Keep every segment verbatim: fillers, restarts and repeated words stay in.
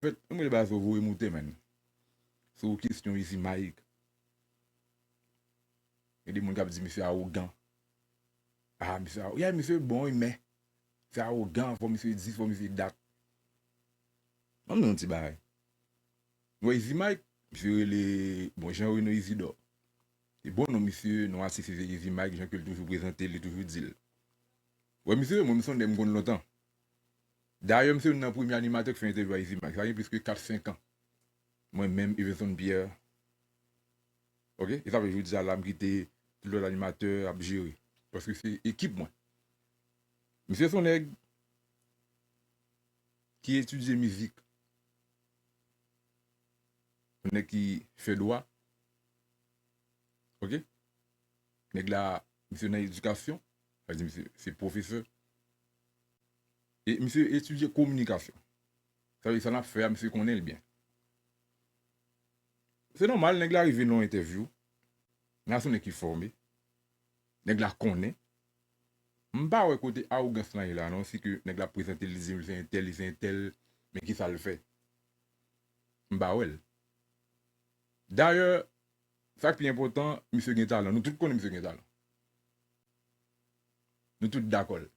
Anfèt, m rele bagay sa voye moute, menn. Sou kesyon Easy Mike. Gen de moun k ap di misye awogan. Ah, misye awo-, yeah, misye bon, wi, men misye awogan, fò misye dis, fò misye dat. Ban m di yon ti bagay. Nou wè Easy Mike, misye rele, bon, Jean Reno Isidore. E bon non misye, non atis li se Easy Mike, jan ke l toujou prezante l, li toujou di l. Wè misye, mwen, m se yon nèg m konn lontan. Dayè, misye youn nan premye animatè ki fè entèvyou a Easy Mike. Sa gen plis ke kat, senk an. Mwen menm, Evenson Pierre. Ok? E sa fè jodi a la, m kite tout lòt animatè ap jere. Paske se ekip mwen. Misye se yon nèg ki etidye mizik. Yon nèg ki fè dwa. Ok? Nèg la, misye nan edikasyon. Sa vle di misye se pwofesè. E misye etidye kominikasyon. Sa vle di sa n ap fè a, misye konnen l byen. Se nòmal, nèg la rive nan yon entèvyou. Nèg la se yon nèg ki fòme. Nèg la konnen. M pa wè kote awogans lan ye la, non, si ke nèg la prezante l, li di l se entèl, li se entèl, men kisa l fè. M pa wè l. Dayè, sa k pi enpòtan, misye gen talan. Nou tout konnen misye gen talan. Nou tout dakò l.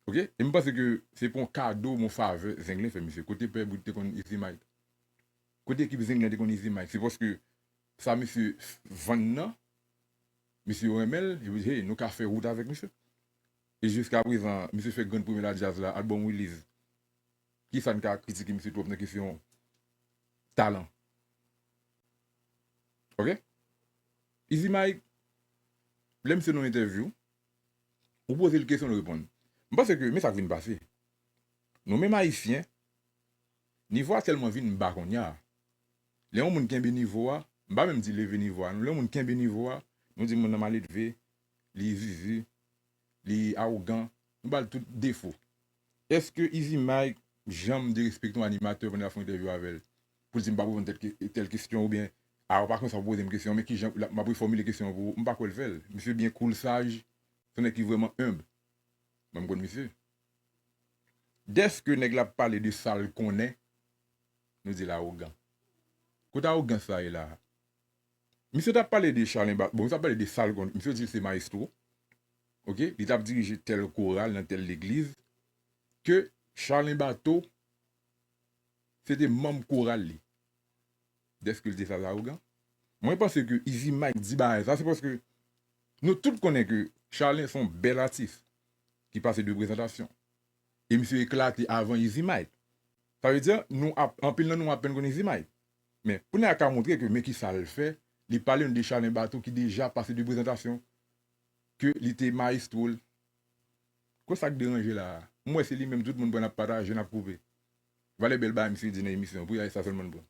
Ok? E m panse ke se pa yon kado, yon favè Zenglen fè misye. Kote Pè Brit te konn Easy Mike? Kote ekip Zenglen te konn Easy Mike? Se paske sa misye vann nan, misye yo renmen l, yo di, hey, nou ka fè wout avèk misye. E jiskaprezan, misye fè grenn premye la djaz la, album release. Kisa n ka kritike misye twòp nan kesyon talan? Ok? Easy Mike, lè misye nan yon entèvyou, ou poze l kesyon, l reponn. M panse ke, men sa k vin pase. Nou menm Ayisyen, nivo a tèlman vin ba kounye a. Lè yon moun kenbe nivo a, m pa menm di leve nivo a, non. Lè yon moun kenbe nivo a, nou di moun nan maledve, li zizi, li awogan, nou ba l tout defo. Èske Easy Mike janm derespekte yon animatè pandan l ap fè yon entèvyou avè l? Pou l di, "M p ap reponn tèl ke-, tèl kesyon," oubyen, "A, ou pa konn sa pou poze m kesyon, men kijan m ap refòmile kesyon an pou ou?" M pa kwè l fè l. Misye byen cool, saj, se yon nèg ki vrèman enb. Mwen, m konn misye. Dèske nèg la ap pale de sa l konnen, nou di l awogan. Kote awogans sa ye la a? Misye t ap pale de Charlin Ba-, bon, misye t ap pale de sa l konn, misye di l se mayestwo. Ok? Li t ap dirije tèl koral nan tèl legliz. Ke Charlin Bato, se te manm koral li. Dèske l di sa, l awogan. Mwen panse ke Easy Mike di bagay sa, se paske nou tout konnen ke Charlin se yon bèl atis ki pase de prezantasyon. E misye eklate avan Easy Mike. Sa vle di, nou ap, anpil nan nou apèn konn Easy Mike. Men, kounye a ka montre ke men kisa l fè, li pale nou de Charlin Bato ki deja pase de prezantasyon, ke li te mayestwo l. Kote sa k deranje la a? M wè se li menm tout moun pran, n ap pataje, n ap koupe. Valè bèl bagay misye di nan emisyon an, pou y a sa sèlman n pran.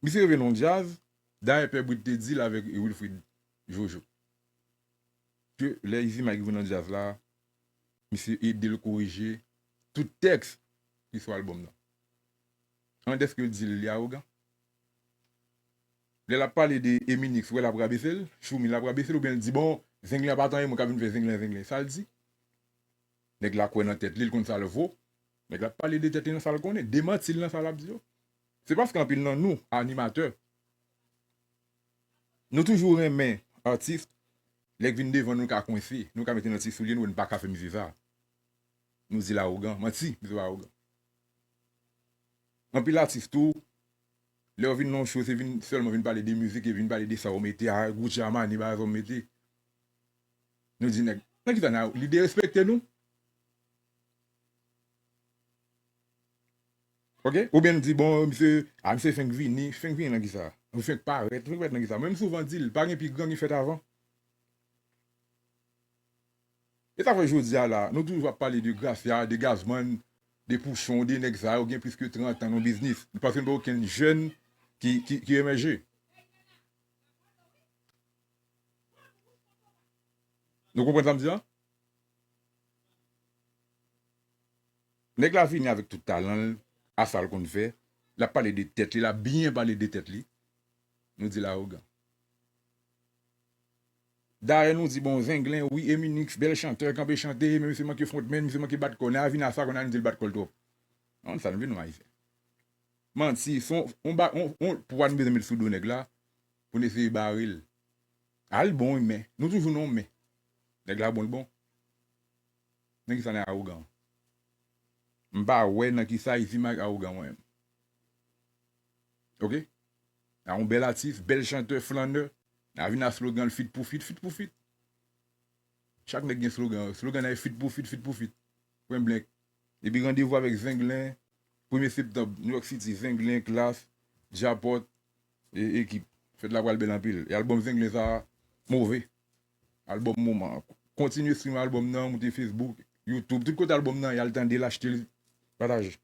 Misye rive nan yon djaz, dayè Pè Brit te di l avèk Wilfrid Jojo. Ke lè Easy Mike rive nan djaz la, misye ede l korije tout tèks ki sou albòm nan. An dèske l di l li awogan? Lè l ap pale de Eminix, ou wè l ap rabese l, Choumi l ap rabese l, oubyen l di, "Bon, Zenglen pa t anyen, mwen k ap vin fè Zenglen, Zenglen." Sa l di? Nèg la kwè nan tèt li, l konn sa l vo. Nèg la ap pale de tèt li nan sa l konnen, demanti l nan sa l ap di yo. Se paske anpil nan nou, animatè, nou toujou renmen atis, lè k vin devan nou ka kwense, nou ka mete nan ti soulye nou, nou pa ka fè misye sa. Nou di l awogan, manti, misye pa awogan. Anpil atis tou, lè yo vin nan yon show, se vin, sèlman vin pale de mizik e vin pale de sa yo mete, a, Gucci, Armani, bagay sa yo mete. Nou di nèg, nan kisa n a, li derespekte nou? Ok? Oubyen n di, bon, misye, a, misye fenk vini, fenk vini nan kisa? Ou fenk parèt, fenk parèt nan kisa? Mwen, m souvan di l, pa gen pi gran ki fèt avan. E sa fè jodi a la, nou toujou ap pale de Gracia, de Gazman, de Pouchon, de nèg sa yo gen plis ke trant an nan biznis. Paske nou pa okenn jèn ki, ki, ki emèje. Nou konprann sa m di a? Nèg la vini avèk tout talan l, a sa l konn fè. L ap pale de tèt li, l ap byen pale de tèt li. Nou di l awogan. Dayè nou di, bon, Zenglen, wi, Eminix, bèl chantè, kanpe chante, men misye manke frontman, misye manke bat kò. Nèg la vin a sa, kounye a nou di l bat kò l twòp. An sa nou vle nou Ayisyen. Manti, se yon, yon ba, yon, yon pouvwa nou bezwen met sou do nèg la pou n eseye bare l. Al bon, wi, men nou toujou nan men. Nèg la bon, l bon. Nan kisa n awogan? M pa wè nan kisa Easy Mike awogan mwen menm. Ok? A yon bèl atis, bèl chantè, flannè. A vin a slogan l fit pou fit, fit pou fit. Chak nèg gen slogan. Slogan nan e fit pou fit, fit pou fit. Pwen blank. Epi randevou avèk Zenglen, premye septanm, New York City, Zenglen, Klass, Djapòt, e ekip. Fèt la pral bèl anpil. E albòm Zenglen sa a, move. Albòm moman. Kontinye stream albòm nan, moute Facebook, YouTube, tout kote albòm nan, y al tande l, achte l, pataje.